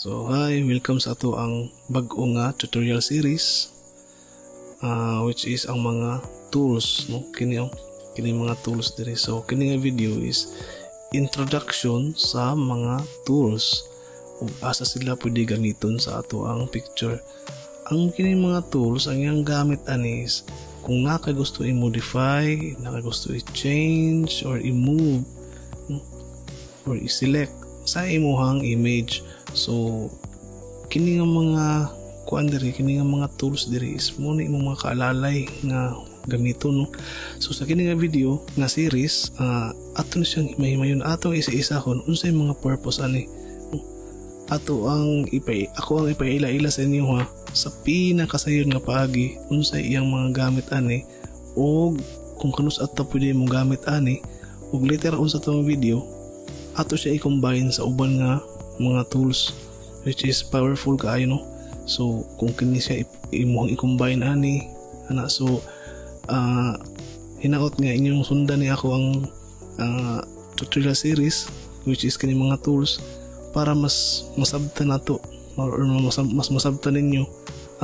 So hi, welcome sa ato ang bag-o nga tutorial series, which is ang mga tools, no? Kini, oh, kini mga tools diri. So kini nga video is introduction sa mga tools ug asa sila pwede gamiton sa ato ang picture. Ang kini mga tools, ang iyang gamit ani is kung naa kay gusto i-modify, naa kay gusto i-change or i-move, no? Or i-select sa imuhang image. So kini nga mga kuan diri, kini nga mga tools diri is mo ni imong mga kaalalay nga gamiton, no? So sa kini nga video nga series, ato na siyang himahimayon, ato isa-isahon unsay mga purpose ani, no? Ato ang ipay ako ang ipaila-ila sa inyo ha, sa pinakasayon nga paagi, unsay iyang mga gamit ani og kung kanus-a ta pwede mo gamit ani. Ug later on sa atong video, ato siya i-combine sa uban nga mga tools, which is powerful kaayo, no? So kung kini siya imuhang i-combine ani ana. So hinaot nga inyong sundan ni ako ang tutorial series, which is kini mga tools, para mas masabtan nato or mas masabtan ninyo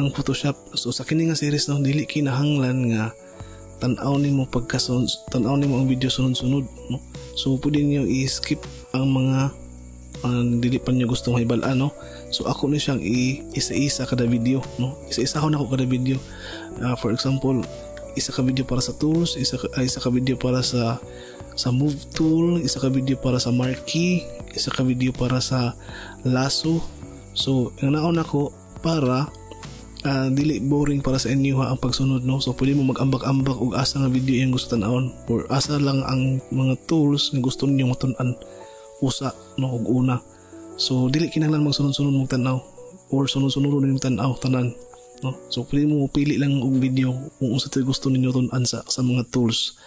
ang Photoshop. So sa kini nga series, no, dili kinahanglan nga tan-aw nimo pagka tan-aw nimo ang video sunod-sunod, no? So pwede niyo i-skip ang mga dili pa niyo gusto mahibal-an, no? So ako ni siyang isa-isa kada video, no? Isa-isa ko nako kada video. For example, isa ka video para sa tools, isa ka video para sa move tool, isa ka video para sa marquee, isa ka video para sa lasso. So ang naon nako para dili boring para sa inyo ha ang pagsunod, no? So pwede mo mag-ambak-ambak og asa nga video iyang gusto tan-awon or asa lang ang mga tools nga gusto ninyo matun-an usa, no, og una. So dili kinahanglan magsunod-sunod mong tan-aw or sunod-sunod ninyong tan-aw tanan, no? So pwede mo pili lang og video kung unsa gusto ninyo tun-an sa mga tools.